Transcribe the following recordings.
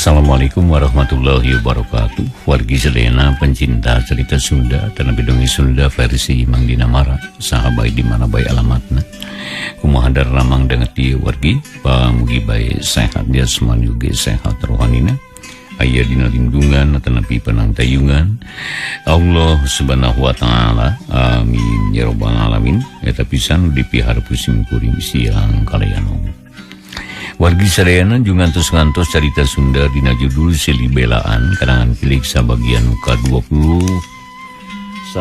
Assalamualaikum warahmatullahi wabarakatuh. Wargi sadayana pencinta cerita Sunda tanapi dongeng Sunda versi Mang Dinamara, saha bae di mana bae alamatna. Kumaha daramang danget ieu wargi, pamugi bae sehat jasmani ugi sehat rohanina. Aya dina lindungan tanapi panangtayungan Allah Subhanahu wa taala. Amin ya rabbal alamin. Eta pisan dipiharep sim kuring siang kalayan. Wargi sadayana jeung ngantos-ngantos carita Sunda dina judul Silih Belaan karangan Kilik sabagian ka 28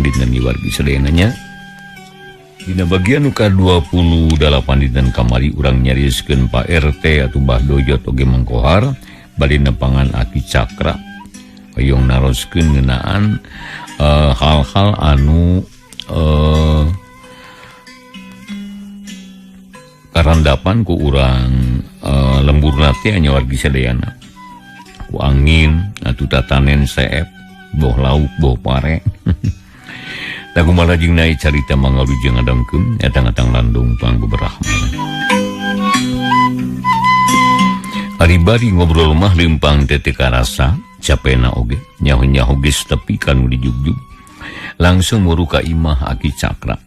dinten wargi sadayana nya. Dina bagian ka 28 dinten kamari urang nyarioskeun Pak RT atau Mbah Doyot oge Mang Kohar bari nepangan Aki Cakra hoyong naroskeun ngeunaan hal-hal anu karandapan ku urang lembur teh nya wargi sadayana ku angin atuh tatanen seep boh lauk boh pare. Taku malah jeung naik carita mangalujeng ngadangkeun etang-etang landung pang beberahmana. Ari bari ngobrol mah leumpang teh teu karasa capena oge nyaho-nyaho geus tepi kanu dijugjug langsung muru ka imah Aki Cakra.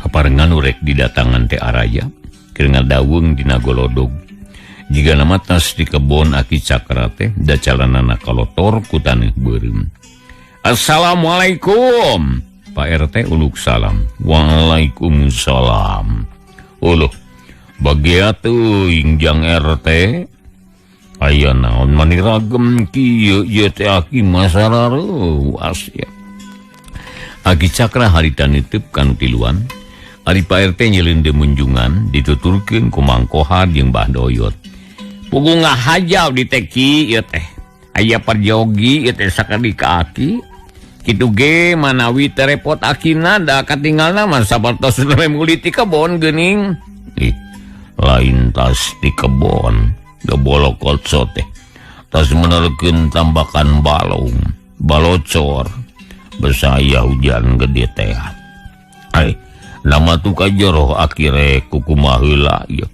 Kaparengan urek didatangan teh araya keur ngadawung dina golodog. Jiga nama tas di kebon Aki Cakra teh da calanana kalotor ku taneuh beureum. Assalamualaikum. Pak RT uluk salam. Waalaikumsalam. Uluh, bagia teuing jang RT. Aya naon mani ragem kieu ieu teh aki masalah reuas ya. Aki Cakra harita nitip kanu tiluan. Ari Pak RT nyeleun munjungan dituturkeun ku Mang Kohar jeung Mbah Doyot. Puguh ngahajal di teki ieu teh. Aya parjogi ieu teh sakedik ka aki. Kitu ge manawi teu repot akina da katinggalna mah sapertos muli ti kebon geuning. Ih, lain tas di kebon, da bolokot teh. Tas menerkeun tambakan balong, balocor. Besaya hujan gede teh. Ai, nama tu kajoroh akhire kukumaha heula ieu.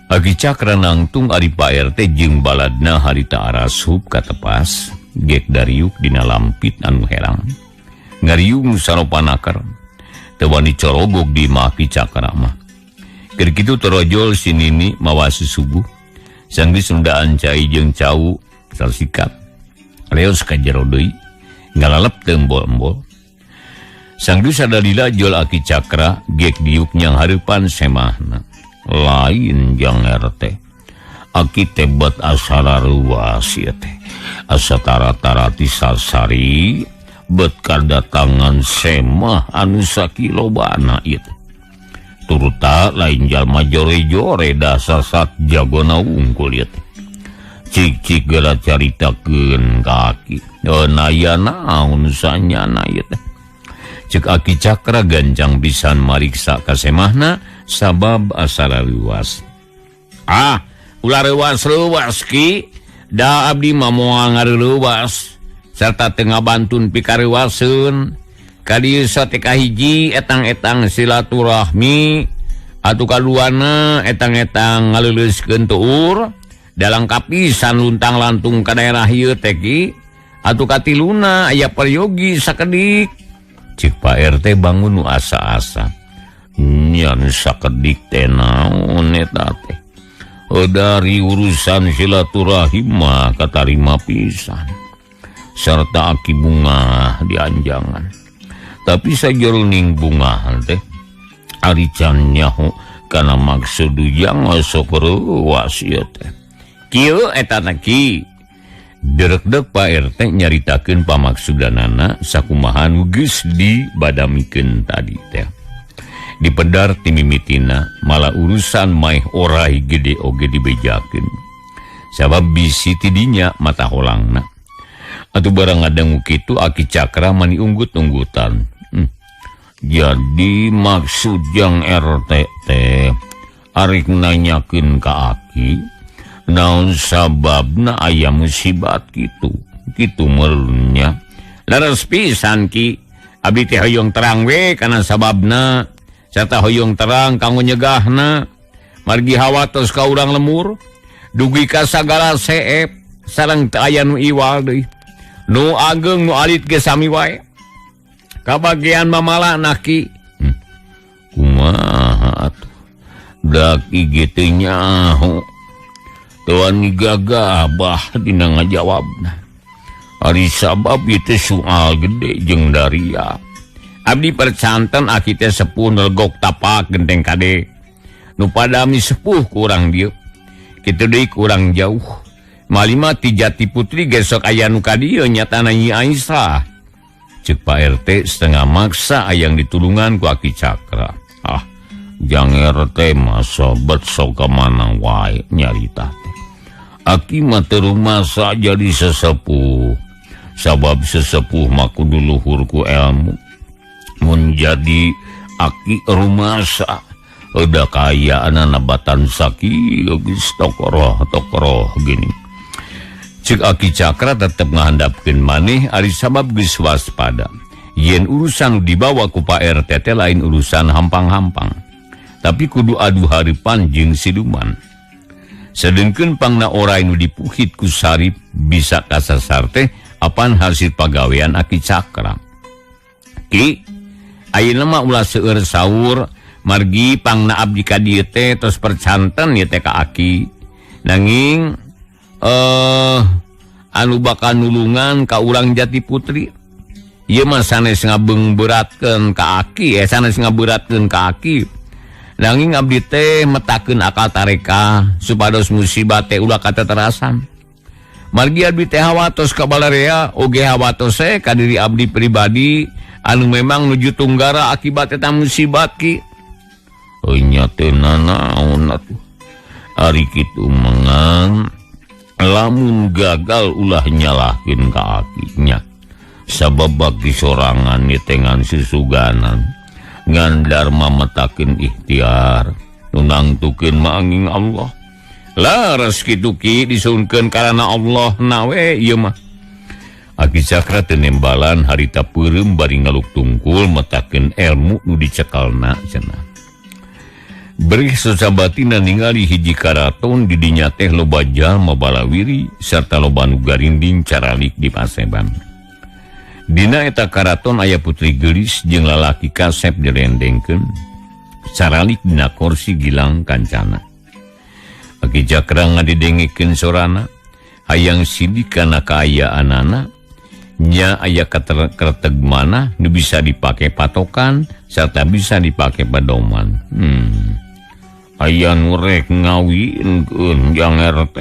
Aki Cakra nangtung ari Pak RT jeung baladna harita arasup katepas. Gek dariuk dina lampit anu herang ngariung saropanakar teu wani corogok di imah Aki Cakra mah. Keur kitu torojol si Nini mawa susubuh sanggeus sundaan cai jeung cau sarsikat leos ka jero deui ngalalep teu embol-embol. Sanggeus sadalila jol Aki Cakra gek diuk nyang hareupan semahna. Lain jang RT Aki tebat asara ruas ieu teh. Asa tara-tara ti sasari bet kadatangan semah anu sakilobana ieu teh. Turuta lain jalma jore-jore dasar sat jagona wungkul ieu teh. Cik-cik geura caritakeun ka aki. Naya naon sanyana ieu teh. Cek Aki Cakra gancang pisan mariksa ka semahna sabab asara luas. Ah, ulah reuas-reuas ki. Da abdi mah moal ngareuwas serta teu ngabantun pikareuwaseun. Ka dieu teh kahiji etang-etang silaturahmi atuh kaduana etang-etang ngaleuleuskeun tuur dalangkap pisan luntang-lantung ka daerah ieu teh ki atuh katiluna aya peryogi sakedik. Cik Pak RT bangun nu asa-asa. Nya nu sakedik teh naon eta teh? Dari urusan silaturahim mah katarima pisan serta aki bunga di anjangan. Tapi sajeroning bunga teh ari can nyaho kana maksud ujang sok reuas ieu teh. Kieu eta teh ki. Derekdek Pak RT nyaritakeun pamaksudanana sakumaha nu geus dibadamikeun tadi teh. Dipedar timimitina malah urusan maeh orai gede oge dibejakeun sabab bisi tidinya mata holangna. Atuh barang ngadangu kitu Aki Cakra mani unggut-unggutan. Jadi maksud jang RT teh arek nanyakeun ka aki naon sababna aya musibat kitu. Kitu meulnya. Leres pisan ki abdi teh hoyong terang we kana sababna. Serta hoyong terang kanggo nyegahna. Margi hawatos ka urang lemur dugi ka sagala seep sareng teu aya nu iwal deui. Nu ageng nu alit ge sami wae. Kabagian mamala naki. Kumaha atuh? Daki ge teu nyaho. Tuan gagabah dina ngajawabna. Ari sabab ieu teh soal gede jeung daria. Abdi percanten aki teh sepuh nelegok tapak genteng kade. Nu padami sepuh kurang dieu. Kitu deui kurang jauh. Malima ti Jati Putri gesok aya nu ka dieu nyatana Nyi Aisyah. Ceuk Pak RT setengah maksa ayang ditulungan ku Aki Cakra. Ah, jang RT mah sobat sok ka mana wae nyarita teh. Aki mah teu rumasa jadi sesepuh. Sabab sesepuh mah kudu luhur ku elmu. Mun jadi aki rumasa udah kaya nabatan sakieu geus tokoroh gini. Ceuk Aki Cakra tetep ngahandapkeun maneh ari sabab geus waspada. Yen urusan nu dibawa ku Pak RT teh lain urusan hampang-hampang. Tapi kudu adu hareupan jeung siluman. Sedengkeun pangna orai nu dipuhit ku Sarip bisa kasasar teh apan hasil pagawean Aki Cakra. Ki, ayeuna mah ulah seueur saur margi pangna abdi ka dieu teh tos percanten ieu teh ka Aki. Nanging anu bakal nulungan ka urang Jati Putri. Ieu mah sanes ngabeungberatkeun ka Aki, sanes ngaberatkeun ka Aki. Nanging abdi teh metakeun akal tareka supados musibah teh ulah kateterasan. Margi abdi teh hawatos ka balarea oge hawatos ka diri abdi pribadi anu memang nuju tunggara akibat eta musibat ki. Nya teh nanaon atuh. Ari kitu mengang lamun gagal ulah nyalahkeun ka akinya. Sabab bagi sorangan nitengan susuganan ngan dharma metakeun ikhtiar nu nangtukeun maanging Allah. Laras kitu ki disunkeun karana Allah nawe ieu mah. Aki Cakra teu nembalan harita peureum bari ngaluk tungkul metakeun elmu nu dicekalna cenah. Berih sasabatina ningali hiji karaton di dinya teh loba jalma balawiri sarta loba nu garinding caralik di paseban. Dina eta karaton aya putri geulis jeung lalaki kasep dilendengkeun caralik dina kursi gilang kancana. Aki Cakra ngadidengikeun sorana hayang sidik kana kaayaanana nya aya kerteg mana nu bisa dipake patokan serta bisa dipake pedoman. Aya nu rek ngawinkeun jang RT.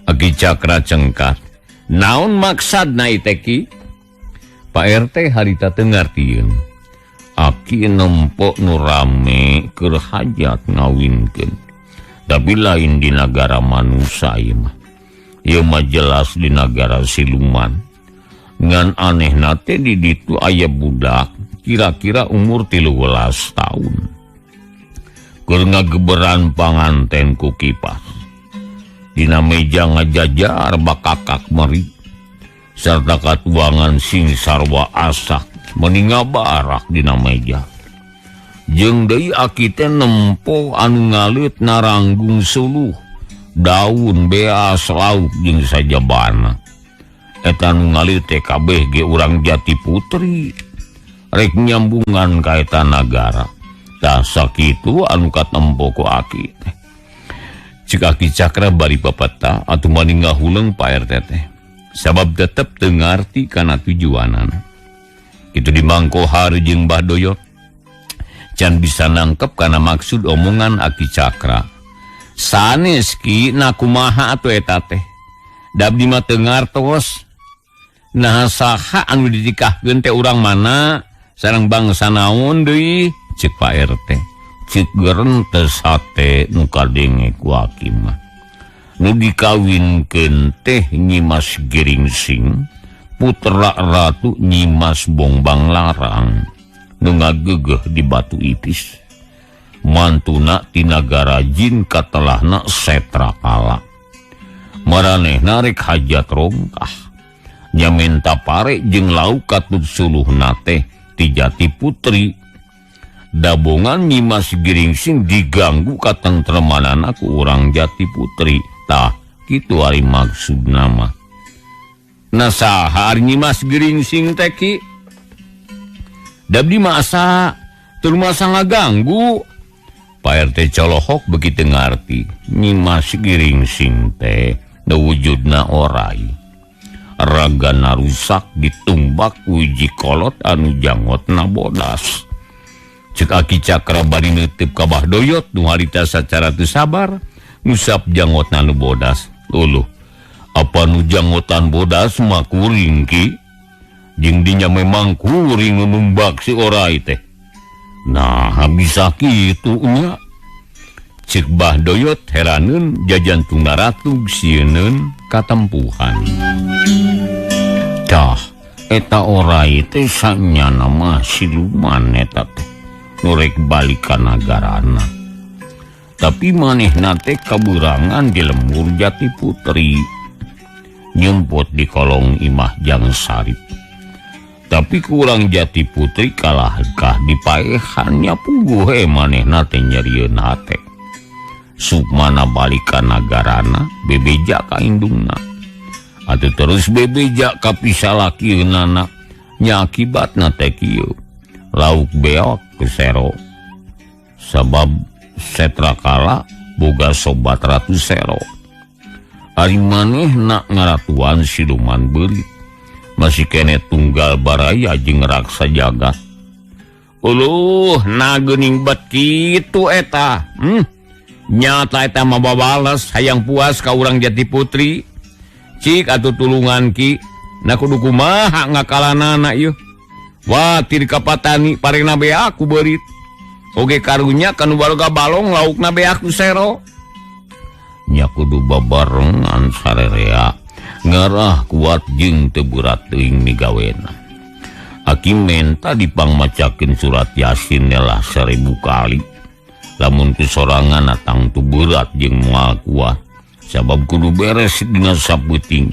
Aki Cakra cengkat. Naon maksudna ieu teh ki? Pak RT harita teu ngartieun. Aki nempo nu rame keur hajat ngawinkeun. Tapi lain di nagara manusa ieu mah. Ieu mah jelas di nagara siluman. Ngan anehna teh di ditu aya budak kira-kira umur 13 tahun. Keur ngageberan panganten ku kipas. Dina meja ngajajar bakakak meri sarta katuangan sing sarwa asak meninga barak dina meja. Jeung deui aki teh nempo anu ngaleut naranggung suluh daun beas lauk jeung sajabana. Eta nu ngaleut teh kabeh ge urang Jati Putri rek nyambungan ka eta nagara. Tah sakitu anu katempo ku aki teh. Cik Aki Cakra bari papata atuh mani ngahuleung Pak RT teh. Sabab tetep teu ngarti kana tujuanana. Kitu di Mangkohar jeung Mbah Doyot can bisa nangkep kana maksud omongan Aki Cakra. Sanes ki na kumaha atuh eta teh. Da abdi mah teu ngartos. Nah saha anu ditikahkeun teh urang mana sareng bangsa naon deui cek Pak RT. Cek gerentes hate nu kadenge ku aki mah. Nu dikawinkeun teh Nyi Mas Geringsing, putra Ratu Nyi Mas Bongbang Larang nu ngagegeh di Batu Ipis. Mantuna ti nagara jin katelahna Setrakala. Maranehna rek hajat rongkah. Nya minta pare jeung lauk katut suluhna teh ti Jati Putri. Dabongan Nyimas Geringsing diganggu katentremanana ku urang Jati Putri. Tah kitu ari maksudna mah. Nah saha ari Nyimas Geringsing teh ki? Da abdi mah asa teu masa ngaganggu. Pak RT colohok begitu ngarti. Nyimas Geringsing teh wujudna orai. Ragana rusak ditumbak wiji kolot anu jangotna bodas. Cek Aki Cakra bari neuteup ka Bah Doyot nu harita sacara teu sabar ngusap jangotna nu bodas. Uluh, apa nu janggotan bodas mah kuring ki? Jeung dinya memang kuring nu numbak si orai teh. Nah, bisa kitu nya. Cek Bah Doyot heraneun jajan tunggaratug sieuneun katempuhan. Tah, eta orai teh sanyana mah siluman eta teh. Nu rek balik ka nagarana. Tapi manehna teh kaburangan di lembur Jati Putri. Nyempot di kolong imah Jang Sarip. Tapi kurang Jati Putri kalahkah dipaehannya puguh manehna teh nyerieun hate. Sukmana balik ka nagarana bebeja ka indungna. Atuh terus bebeja ka pisalakeunana nya akibatna teh kieu. Lauk beok ku sero. Sabab Setrakala boga sobat Ratu Sero. Ari manehna ngaratuan siluman beurit. Masih kene tunggal baraya jeung raksa jagat. Uluh, na geuning bet kitu eta. Nyata eta mah babales hayang puas ka urang Jati Putri. Cik atuh tulungan ki. Na kudu kumaha ngakalanana ieu. Wah, tir kapatani parena beak ku beurit. Oge karunya kanu baroga balong laukna beak ku sero. Nya kudu babarengan sarerea. Ngarah kuat jeung teu berat teuing migawena. Aki menta dipangmacakeun surat Yasin lah 1000 kali. Lamun ku sorangan tangtu berat jeung moal kuat. Sabab kudu beres dina sapeuting.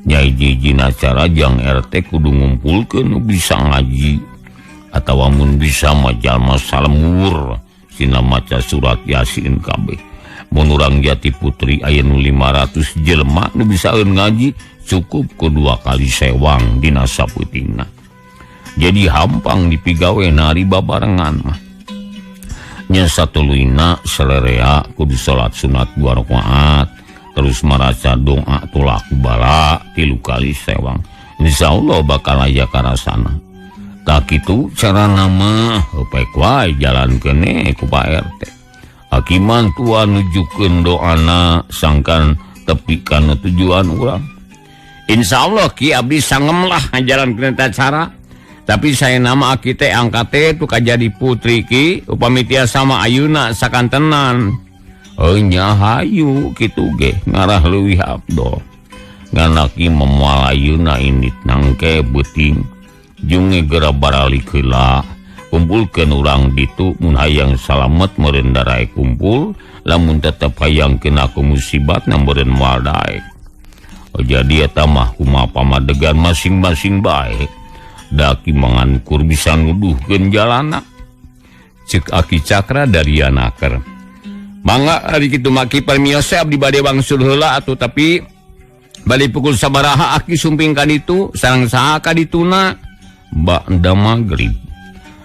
Nyai jijina cara jang RT kudu ngumpulkeun nu bisa ngaji atawa mun bisa mah jalma salemur sina maca surat Yasin kabeh. Mun urang Jati Putri aya nu 500 jelema nu bisaeun ngaji cukup ku 2 kali sewang dina sapeutingna. Jadi hampang dipigawe nari babarengan mah. Nya satuluyna salerea kudu salat sunat 2 rakaat. Terus maraca doa tolak bala 3 kali sewang. Insyaallah bakal aya karasana. Tak kitu carana mah pek wae jalan kene ku Pak RT. Akiman tua nujukeun doana sangkan tepi kana tujuan urang. Insyaallah ki abdi sangem lah ngajalankeun eta cara. Tapi saya nama aki teh angkat teh tu kajadi putri ki upami tiasa mah ayeuna sakantenan. Nya hayu kitu ge ngarah leuwih abdol. Ngan aki moal ayeuna indit nangke beuting junge geura baralik heula. Kumpulkeun urang ditu mun hayang salamet meureun darae kumpul, lamun tetep hayang kena ku musibat na meureun moal daek. Oh, jadi eta mah kumaha pamadegan masing-masing bae. Da aki mangankur bisa nuduhkeun jalana. Ceuk Aki Cakra dari Anaker. Mangga ari kitu mah ki permios abdi bade wangsul heula atuh tapi bali pukul sabaraha aki sumping ka ditu sareng saha ka dituna ba'da magrib.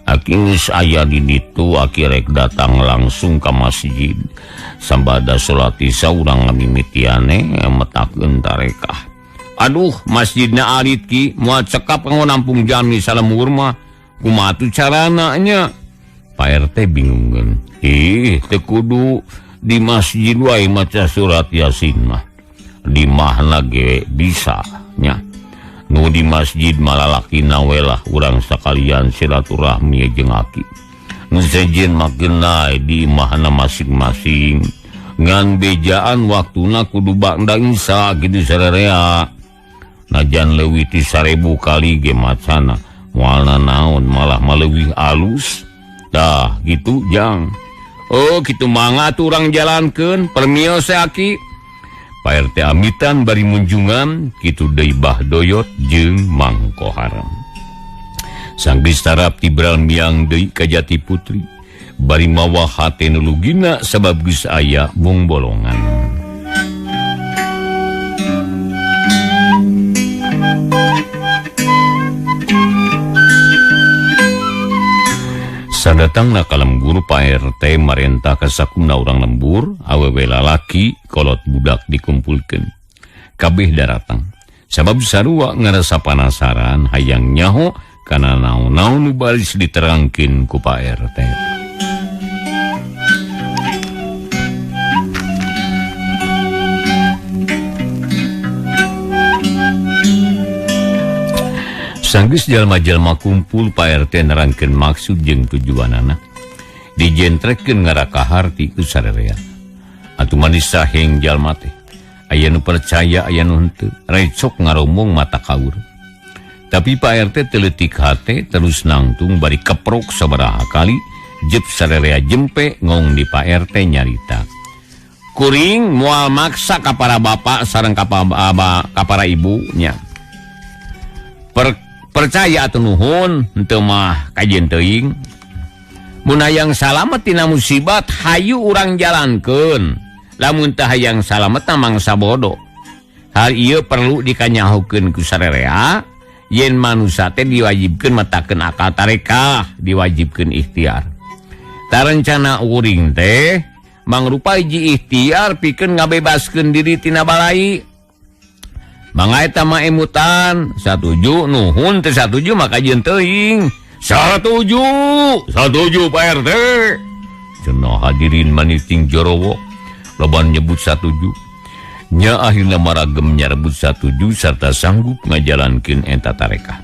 Aki geus aya di ditu aki rek datang langsung ka masjid. Sambada salat isya urang ngamimitiane metakeun tarekah. Aduh masjidna alit ki moal cekap kanggo nampung jami salemur mah. Kumaha tuh carana nya? Pak RT bingungeun. Ih, teu kudu di masjid wae maca surat Yasin mah. Di mahna ge bisa nya. Nu di masjid malalakina we lah urang sakalian silaturahmi jeung aki. Nu sejen mah geunai di imahna masing-masing. Ngan bejaan waktuna kudu ba'da isya kitu sarerea. Najan leuwih ti 1000 kali ge macana moalna naon malah maleuwih alus. Dah gitu jang. Oh gitu mangga tuh urang jalankeun permios aki. Pak RT amitan bari munjungan kitu deui Bah Doyot jeung Mang Kohar. Sanggeus tarap tibral miang deui ka Jati Putri bari mawa hate nu lugina sabab geus aya mung bolongan. Sadatangna ka lembur Pak RT marentah ka sakumna urang lembur awewe lalaki kolot budak dikumpulkeun. Kabeh daratang sabab sarua ngarasa panasaran hayang nyaho kana naon-naon nu baris diterangkeun ku Pak RT. Sanggeus jalma-jalma kumpul Pak RT nerangkeun maksud jeung tujuanana. Dijentrekeun ngaraka harti ku sarerea. Atuh manis saheng jalma teh. Aya nu percaya aya nu henteu, recok ngaromong mata kaur. Tapi Pak RT teu leutik hate terus nangtung bari keprok sabaraha kali jep sarerea jempe ngong di Pak RT nyarita. Kuring moal maksa ka para bapak sareng ka para ibu nya. Percaya atuh nuhun henteu mah kajeun teuing. Mun hayang salamet tina musibat hayu urang jalankeun. Lamun teu hayang salamet mangsa bodoh. Hal ieu perlu dikanyahokeun ku sarerea yen manusa teh diwajibkeun metakeun akal tarekah, diwajibkeun ikhtiar. Tarencana uring teh mangrupa hiji ikhtiar pikeun ngabebaskeun diri tina balai. Mangga eta mah emutan, satuju nuhun teu satuju maka jeung teuing. Satuju, satuju Pak RT. Cenah hadirin maniting jorowo loba nyebut satuju. Nya akhirna maragem nyarebut satuju sarta sanggup ngajalankeun eta tarekah.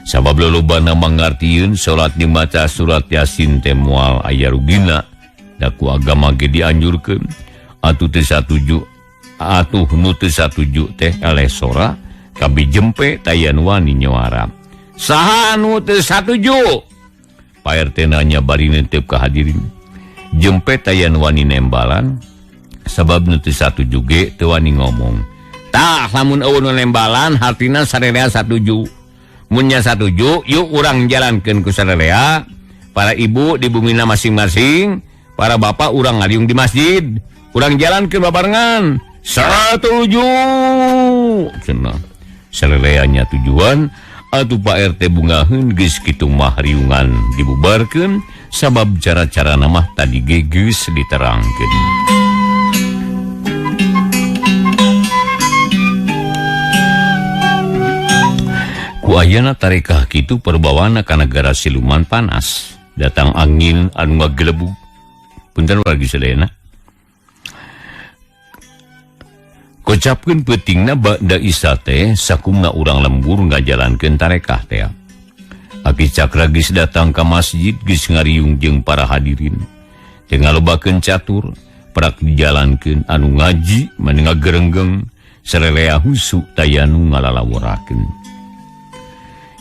Sabab lolobana mangartieun salat dimaca surat Yasin teh moal aya rugina, da ku agama ge dianjurkeun. Atuh teu satuju atuh nu teu satuju teh eleh sora kabi jempe tayan wani nyuara. Saha anu teu satuju? Pak RT nanya bari neuteup ka hadirin. Jempe tayan wani nembalan sabab nu teu satuju ge teu wani ngomong. Tah lamun eueuh nu nembalan hartina sarerea satuju. Mun nya satuju yuk urang jalankeun ku sarerea. Para ibu di bumina masing-masing, para bapak urang ngariung di masjid. Urang jalankeun babarengan. Satuju. Cenah sarereanya tujuan atuh Pak RT bungaheun geus kitu mah riungan dibubarkeun sabab cara-cara mah tadi ge geus diterangkeun. Ku ayana tarekah kitu perbawana ka nagara siluman panas, datang angin anu ngagelebug. Punten wargi sadayana. Kocapkeun peutingna bada isa teh sakumna urang lembur ngajalankeun tarekah teh. Aki Cakra geus datang ka masjid geus ngariung jeung para hadirin. Teu ngalobakeun catur, prak dijalankeun anu ngaji mani ngagerenggeng, sarelea husu taya nu ngalalaworakeun.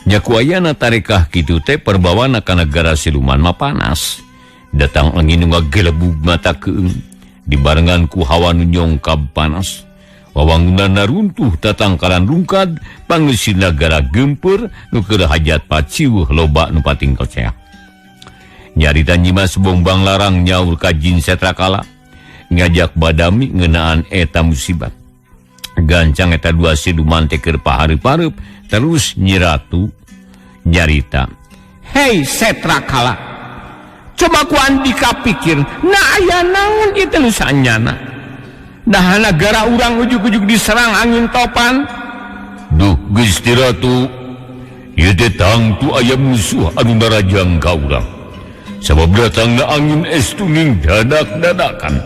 Nya ku ayana tarekah kitu teh perbawana ka nagara siluman mah panas. Datang angin nu ngagelebug mata keung, dibarengan ku hawa nu nyongkab panas. Wawangunan runtuh tatangkalan rungkad pangeusi nagara gempeur nu keur hajat paciweuh loba nu pating koceak. Nyarita Nyimas Bongbang Larang nyaur ka Jin Setrakala ngajak badami ngeunaan eta musibat. Gancang eta dua siluman teh keur pahareup-hareup terus Nyi Ratu nyarita, "Hei Setrakala, coba ku andika pikir, na aya naon ieu teh nu sanyana? Nah negara urang ujug-ujug diserang angin topan." Duh Gusti Ratu, ieu teh tangtu aya musuh anu narajang ka urang. Sabab datangna angin es tuning dadak-dadakan.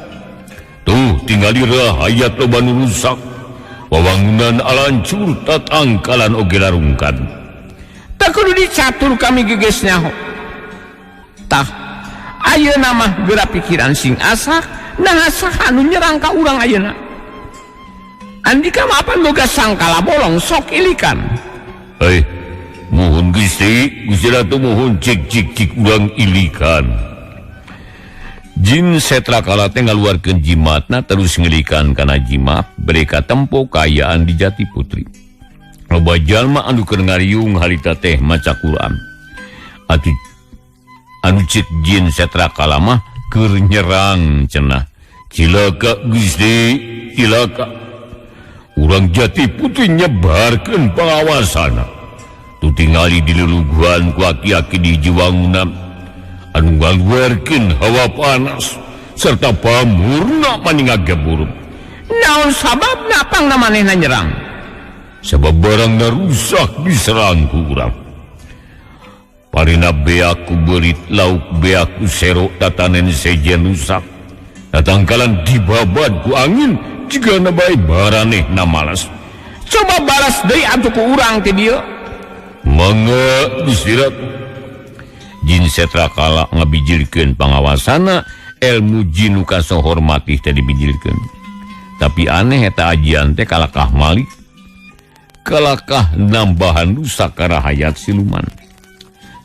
Tuh tingali rahayat loba nu rusak, wawangunan alancur tatangkalan oge larungkan. Tak kudu dicatur kami geges nyaho. Tah ayeuna mah geura pikiran sing asak. Nah saha anu nyerang ka urang ayeuna? Andika mah apan boga sangkala bolong sok ilikan. Hei, muhun Gusti, Gusti Ratu muhun cik cik cik urang ilikan. Jin Setrakala teh ngaluarkeun jimatna terus ngilikan kana jimat mereka tempo kaayaan di Jati Putri. Loba jalma anu keur ngariung harita teh maca Quran. Atuh anu cek jin setra kalamah keur nyerang cenah. Cilaka Gusti, cilaka. Urang Jati Putri nyebarkeun pangawasana. Tu tingali diluluguhan ku aki-aki di hiji wangunan anu ngaluarkeun hawa panas serta pamurna mani ngageburuk. Naon sababna pangna manehna nyerang? Sabab barangna rusak diserang ku urang. Parina beak ku beurit, lauk beak ku serok, tatanen sejen rusak. Tatangkalan dibabad ku angin jigana bae baranehna malas. Coba balas deui atuh ku urang ti dieu. Mangga Gusti Ratu. Jin setra kala ngabijilkeun pangawasana, ilmu jin nu kasohormatih teh dibijilkeun. Tapi aneh eta ajian teh kalakah malik, kalakah nambahan rusak karahayat siluman.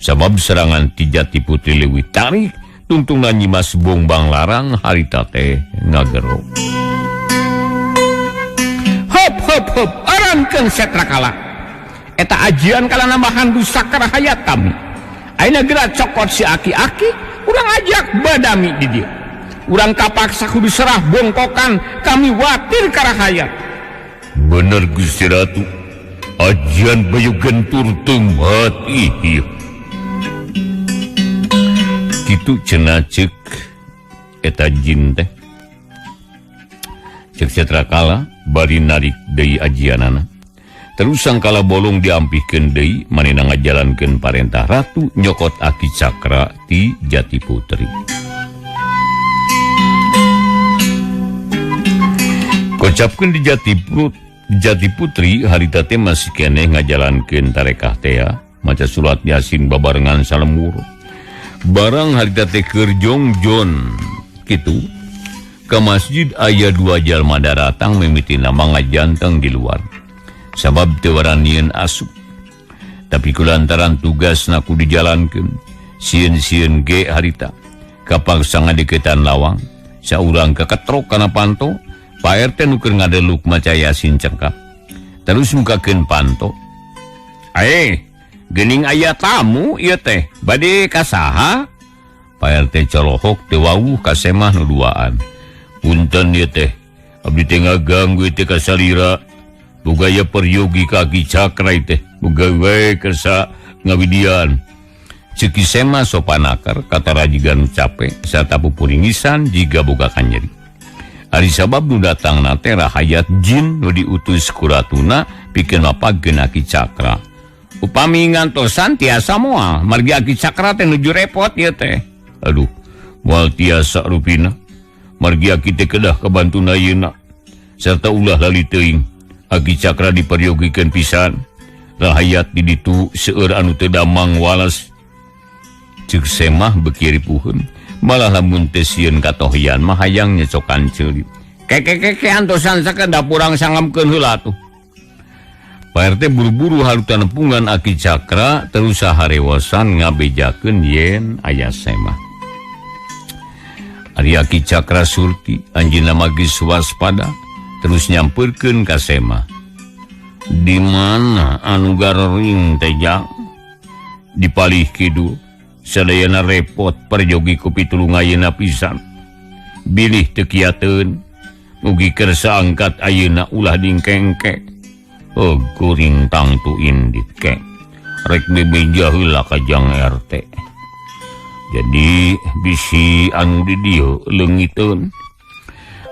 Sabab serangan ti Jati Putri leuwih tarik, tungtungna Nyimas Bongbang Larang harita teh ngagero. Hop hop hop, arankeun setra kala. Eta ajian kala nambahan rusak karahayat kami. Ayeuna geura cokot si aki-aki, urang ajak badami di dieu. Urang kapaksa kudu serah bongkokan, kami watir karahayat. Bener Gusti Ratu, ajian bayu gentur teu mati ieu. Kitu cenah ceuk eta jin teh. Ceuk setra kala bari narik deui ajianana. Terus sangkala bolong diampihkeun deui manehna ngajalankeun parentah ratu nyokot Aki Cakra ti Jati Putri. Kocapkeun di Jati Putri harita teh masih keneh ngajalankeun tarekah tea maca surat Yasin babarengan salemur. Barang harita teh keur jongjon kitu ka masjid aya dua jalma daratang mimitina mangajanteng di luar. Sabab teu waranieun asup. Tapi kulantaran tugasna kudu dijalankeun, sieun-sieun ge harita kapaksa ngadeukeutan lawang, saurang kaketrok kana panto, Pak RT nu keur ngadeluk maca Yasin cengkap. Terus mukakeun panto. Ae, geuning aya tamu ieu teh, bade ka saha? Pak RT colohok teu wawuh ka semah nu duaan. Punten ieu teh, abdi teh ngaganggu teh ka salira. Boga aya peryogi ka Aki Cakra teh, boga we kersa ngawidian. Ceuk Ki Sema sopanakar katara jiga nu cape sarta pupuringisan jiga boga kanyeri. Ari sabab nu datangna teh rahayat jin nu diutus ku ratuna pikeun mapagkeun Aki Cakra. Upami ngantosan tiasa moal, margi Aki Cakra teh nuju repot ieu teh. Aduh, moal tiasa rupina. Margi aki teh kedah kabantuna yeuna. Sarta ulah lali teuing. Aki Cakra diperyogikeun pisan. Rahayat di ditu seueur anu teu damang walas. Ceuk Semah beuki ripuheun. Malah lamun teu sieun katohyan mah hayang nyecokan ceuli. Keke-keke antosan sakedap urang sangamkeun heula atuh. Pak RT buru-buru halutan nepungan Aki Cakra terus saharewosan ngabejakeun yen aya Semah. Ari Aki Cakra Surti anjeunna mah geus waspada terus nyamperkeun ka Semah. Di mana anu garering teh jang? Di palih kidul sadayana repot perjogi ku pitulung ayeuna pisan. Bilih teu kiateun mugi kersa angkat ayeuna ulah dingkengke. Oh, kuring tangtu indit ke. Rek bebeja heula ka jang RT. Jadi bisi anu di dieu leungiteun.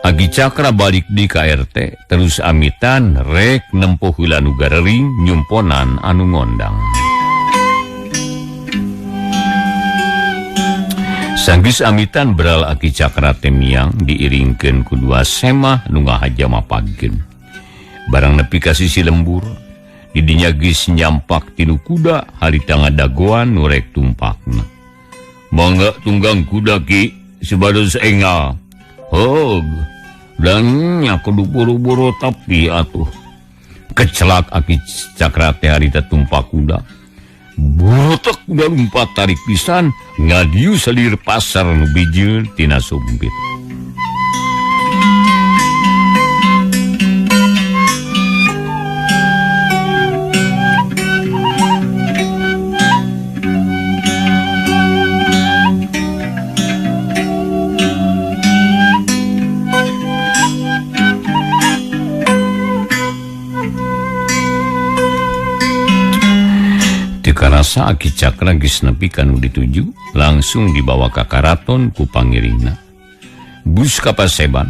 Aki Cakra balik di ka RT terus amitan rek nempuh heula nu garering nyumponan anu ngondang. Sanggeus amitan beral Aki Cakra teh miang diiringkeun ku dua semah nu ngahaja mapagkeun. Barang nepi ka sisi lembur, didinya geus nyampak tinu kuda harita ngadagoan nu rek tumpakna. Mangga tunggang kuda ki supados engal. Hog, dan nya kudu buru-buru tapi atuh. Kecelak Aki Cakra teh harita tumpak kuda. Burutek kuda lumpat tarik pisan ngadiu salir pasar nu bijil tina sumpit. Teu karasa Aki Cakra geus nepi ka nu dituju, langsung dibawa ka karaton ku pangiringna. Bus ka paseban,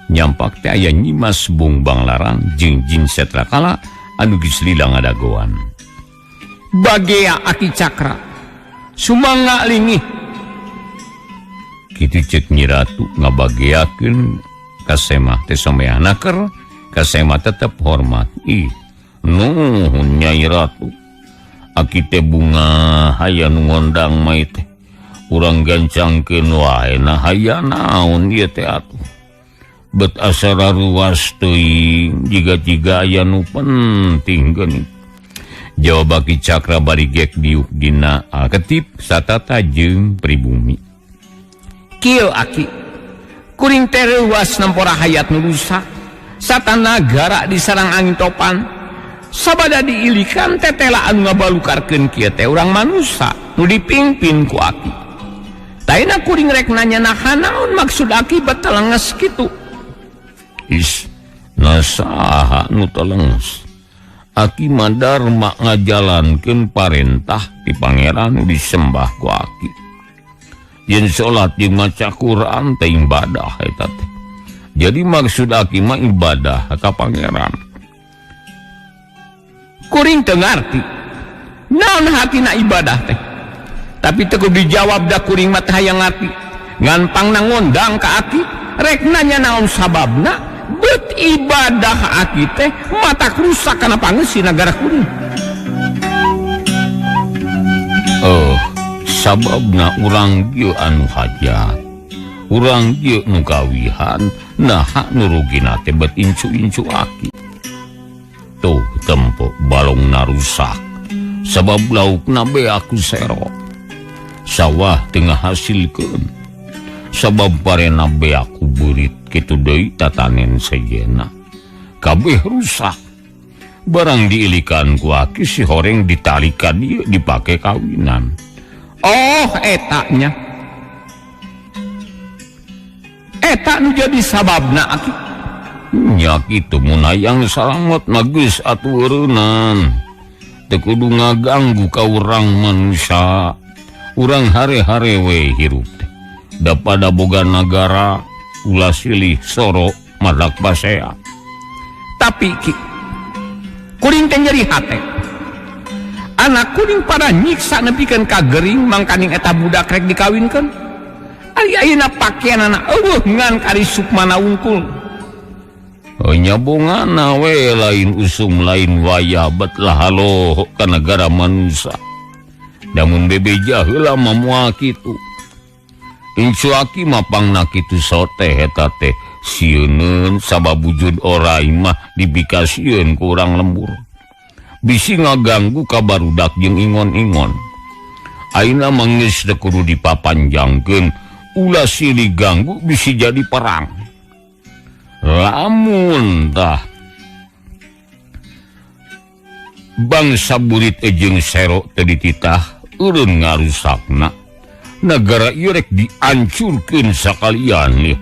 nyampak teh aya Nyimas Bongbang Larang jeung Jin Setrakala anu geus lila ngadagoan. Bagea Aki Cakra, sumangga lingih. Kitu cek Nyi Ratu ngabageakeun ka Semah teh someah naker, ka Semah tetep hormat. Ih, nuhun Nyai Ratu. Aki teh bunga haya nu ngondang mah teh. Urang gancangkeun wae na haya naon ieu teh atuh. Bet asa raruas teuing jiga-jiga aya nu penting geuning. Jawab Aki Cakra bari gek diuk dina alketip satata jeung pribumi. Kieu Aki, kuring teh reuas nampora hayat nu rusak, satanagara diserang angin topan, sabada diilikan tetela anu ngabalukarkeun kieu teh urang manusa nu dipingpin ku Aki. Taina kuring rek nanya naha naon maksud Aki bet telenges kitu. Is, nasaha nu telenges. Aki mah darma ngajalankeun parentah ti pangeran nu disembah ku Aki. Yen salat jeung maca Quran teh ibadah eta teh. Jadi maksud Aki mah ibadah ka pangeran. Kuring teu ngarti naon hatina ibadah teh. Tapi teu kudu dijawab da kuring mah teh hayang ngarti. Ngan pangna ngondang ka Aki rek nanya naon sababna bet ibadah Aki teh matak rusak kana pangeusi nagara kuring. Oh, sababna urang ieu anu hajat, urang ieu nu gawihan, naha nu rugina teh bet incu-incu Aki. Tuh tempo balongna rusak, sabab laukna beak ku sero. Sawah teu ngahasilkeun, sabab parena beak ku beurit kitu deui tatanen sejenna. Kabeh rusak. Barang diilikan ku Aki si horeng ditalikan ieu dipake kawinan. Oh, etanya. Eta nu jadi sababna Aki. Nya kitu mun hayang salamet mah geus atuh eureunnan. Teu kudu ngaganggu ka urang manusia. Urang hare-hare we hirup teh. Da pada boga nagara ulah silih soro madak basea. Tapi Ki, kuring teh nyeri hate. Anak kuring pada nyiksa nepikeun ka gering mangkaning eta budak rek dikawinkeun. Ari ayeuna pakeanana eueuh ngan kari sukmana wungkul. Oh, nyabongana we lain usum lain wayah bet lah halo ka negara manusia. Namun bebeja heula mah moal kitu. Incu Aki mah pangna kitu soteh eta teh sieuneun sabab wujud orai mah dibikasieun ku urang lembur. Bisi ngaganggu ka barudak jeung ingon-ingon. Ayeuna mah geus teu kudu dipapanjangkeun, ulah silih ganggu bisi jadi perang. Lamun tah bangsa burit jeung sero teu dititah eureun ngarusakna nagara ieu rek diancurkeun sakalian ieu.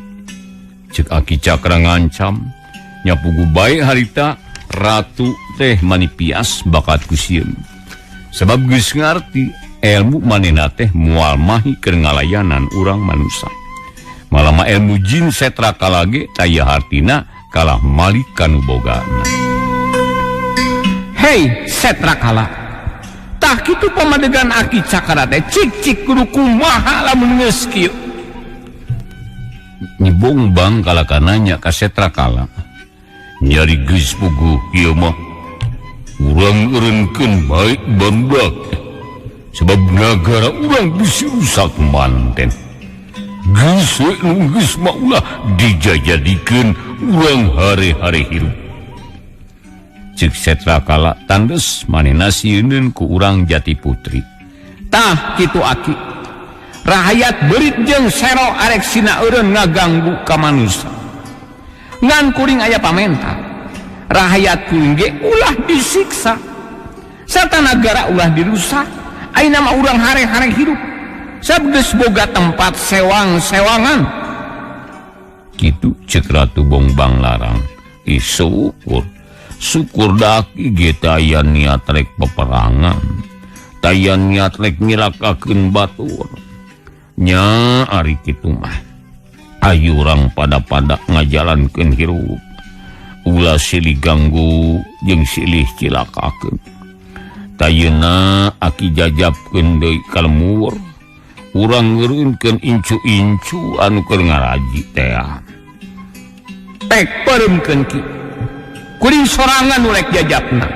Ceuk Aki Cakra ngancam nyapugu bae harita ratu teh manipias bakat ku sieun. Sebab geus ngarti ilmu manehna teh moal mahi keur ngalayanan urang manusa. Malah mah ilmu jin Setrakala ge taya hartina kalah malik kanu bogana. Hei Setrakala, tah kitu pamadegan Aki Cakra teh cik-cik kudu kumaha lamun geus kieu. Nyi Bongbang kalaka nanya ka Setrakala. Nyari geus puguh ieu mah urang eureunkeun bae barudak. Sebab nagara urang bisi rusak manten. Geus we nu geus mah ulah dijajadikeun urang hare-hare hirup. Ceuk Setrakala tandes manehna sieuneun ku urang Jati Putri. Tah kitu Aki. Rahayat beurit jeung sero arek sina eureun ngaganggu ka manusa. Ngan kuring aya pamenta. Rahayat kuring ge ulah disiksa. Sarta nagara ulah dirusak. Ayeuna mah urang hare-hare hirup. Sabab geus boga tempat sewang-sewangan. Kitu ceuk Ratu Bongbang Larang. Ih syukur. Syukur daki ge teh aya niat rek peperangan. Tayan niat rek nyilakakeun batur. Nya ari kitu mah. Ayu urang pada-pada ngajalankeun hirup. Ulah silih ganggu jeung silih cilakakeun. Tayeuna aki jajabkeun deui ka lemur. Urang ngeureunkeun incu-incu anu keur ngaraji teh. Pek peureumkeun ki. Kuring sorangan nu rek jajabna.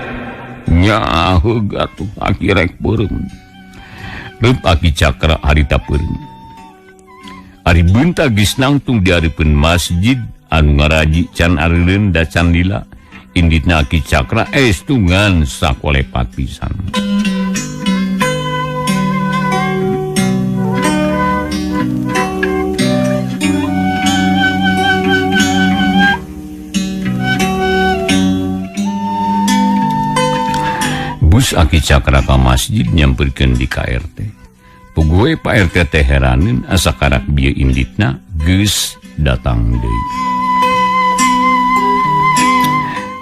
Nya heug atuh aki rek peureum. Reup aki Cakra harita peureum. Ari Bunta geus nangtung di hareupeun masjid anu ngaraji can areureun da can lila. Inditna aki Cakra estungan sakolepat pisan. Bus aki Cakra ka masjid nyamperkeun di KRT. Puguh Pak RT teh heraneun asa karak bieu inditna geus datang deui.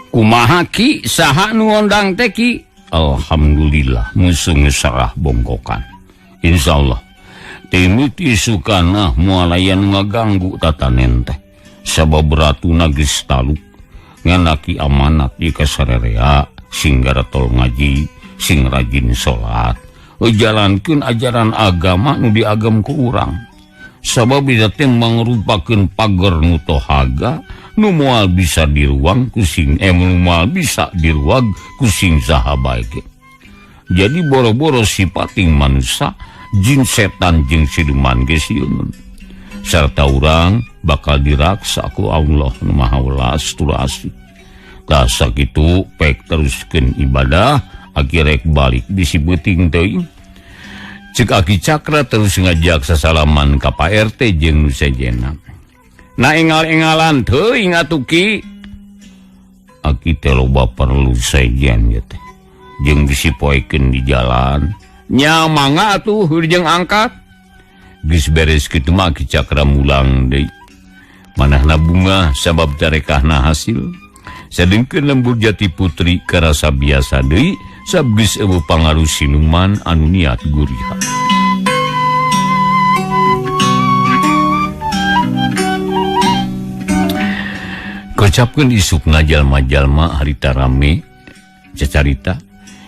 Kumaha ki saha nu ngondang teh ki? Alhamdulillah musuh sarah bongkokan. Insyaallah timiti sukana moal aya nu ngaganggu tatanen teh. Sabab ratuna geus taluk ngan aki amanat ieu ka sarerea sing garatol ngaji, sing rajin salat. Jalankeun ajaran agama nu diagem ku urang. Sabab ieu teh mangrupakeun pager nu tohaga nu moal bisa diruang ku sing nu moal bisa diruag ku sing saha bae ge. Jadi boro-boro sipating manusia jin setan jeung siluman ge sieun. Sarta urang bakal diraksa ku Allah nu Maha Welas tur Asih. Tah sakitu pek teruskeun ibadah aki rek balik bisi beuting teuing. Ceuk aki Cakra terus ngajak sasalaman ka Pak RT jeung nu sejenna. Na engal-engalan teuing atuh ki. Aki teh loba perlu sejen ieu teh. Jeung bisi poekeun di jalan. Nya mangga atuh jeung angkat. Geus beres kitu mah aki Cakra mulang deui. Manahna bunga sabab tarekahna hasil. Sadengkeun lembur Jati Putri karasa biasa deui sabab geus eueuh pangaruh siluman anu niat guriha. Kocapkeun isukna jalma-jalma harita rame cacarita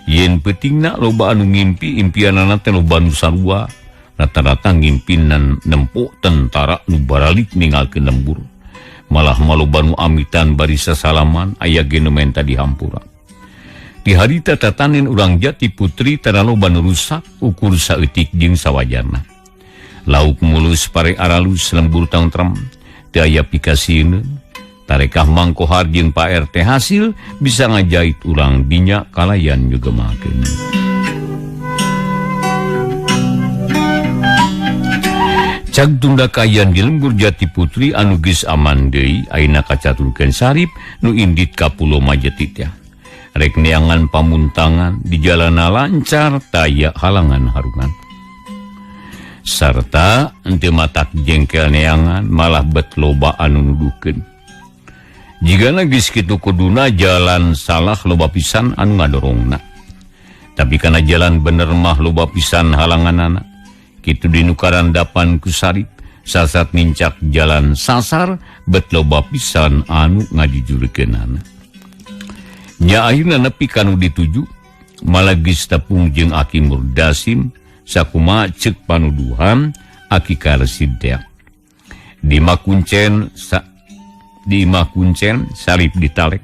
yen peutingna loba anu ngimpi impianana teh loba nu sarua rata-rata ngimpinan nempo tentara nu baralik ninggalkeun lembur. Malah maloba nu amitan bari sasalaman aya ge nu menta dihampura. Di harita tatanen urang Jati Putri tara loba nu rusak ukur saeutik jeung sawajarna. Lauk mulus pare aralus lembur tangtrem teu aya pikasieun. Tarekah Mangkohar jeung Pak RT hasil bisa ngajait urang dinya kalayan nyugemakeun. Cag tunda kaayaan di lembur Jati Putri anu geus aman deui ayeuna kacaturkeun Sarip nu indit ka Pulo Majeti teh. Rek neangan pamuntangan di jalana lancar taya halangan harungan. Sarta henteu matak jengkel neangan malah bet loba anu nuduhkeun. Jigana geus kitu kuduna jalan salah loba pisan anu ngadorongna. Tapi kana jalan bener mah loba pisan halanganana. Kitu dinukarandapan ku Sarip sasat nincak jalan sasar bet loba pisan anu ngajujurkeunana. Nya akhirna nepi kanu dituju malah geus tepung jeung Aki Murdasim sakumaha ceuk panuduhan Aki Karsid teh. Di imah kuncen Sarip ditalek.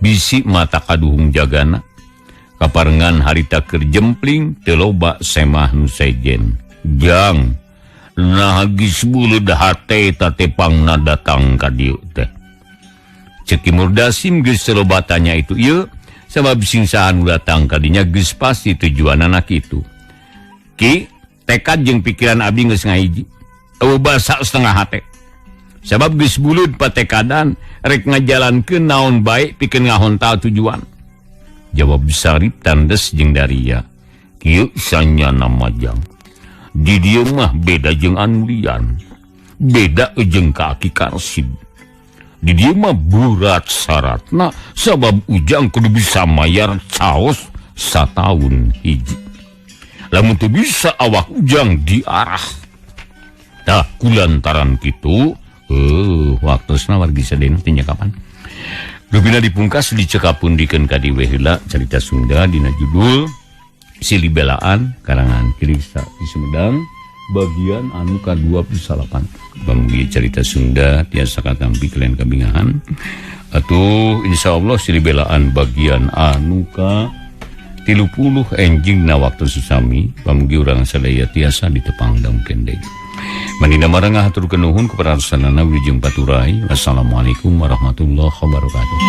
Bisi mata kaduhung jagana. Kaparengan harita keur jempling teu loba semah nu sejen. Jang nah geus beuleud hate tatepangna datang ka dieu teh. Ceuk Ki Murdasim geus loba tanya itu ieu sabab sing saha nu datang ka dinya geus pasti tujuanana kitu. Ki tekad jeung pikiran abdi geus ngahiji. Eueuh basa setengah hate. Sabab geus buleud patekadan rek ngajalankeun naon bae pikeun ngahontal tujuan. Jawab Sarip tandes jeung daria. Kieu sanyana majang. Di dieu mah beda jeung anu lian. Beda jeung ka Aki Karsid. Di dieu mah berat syaratna sabab ujang kudu bisa mayar caos sataun hiji. Lamun teu bisa awak ujang diarah. Tah kulantaran kitu waktosna wargi sadayana teh kapan. Rupina dipungkas dicekapun dikeun ka diwe heula carita Sunda dina judul Silih Belaan karangan Kirisa di Sumedang bagian anu ka-28. Pamugi carita Sunda tiasa katampi kalian kabingahan. Atuh insyaallah Silih Belaan bagian anu ka-30 enjing na waktu susami pamugi urang sadaya tiasa ditepang daungkeun deui. Manina marangah hatur kenuhun kepada sanana wilujeng paturai. Wassalamualaikum warahmatullahi wabarakatuh.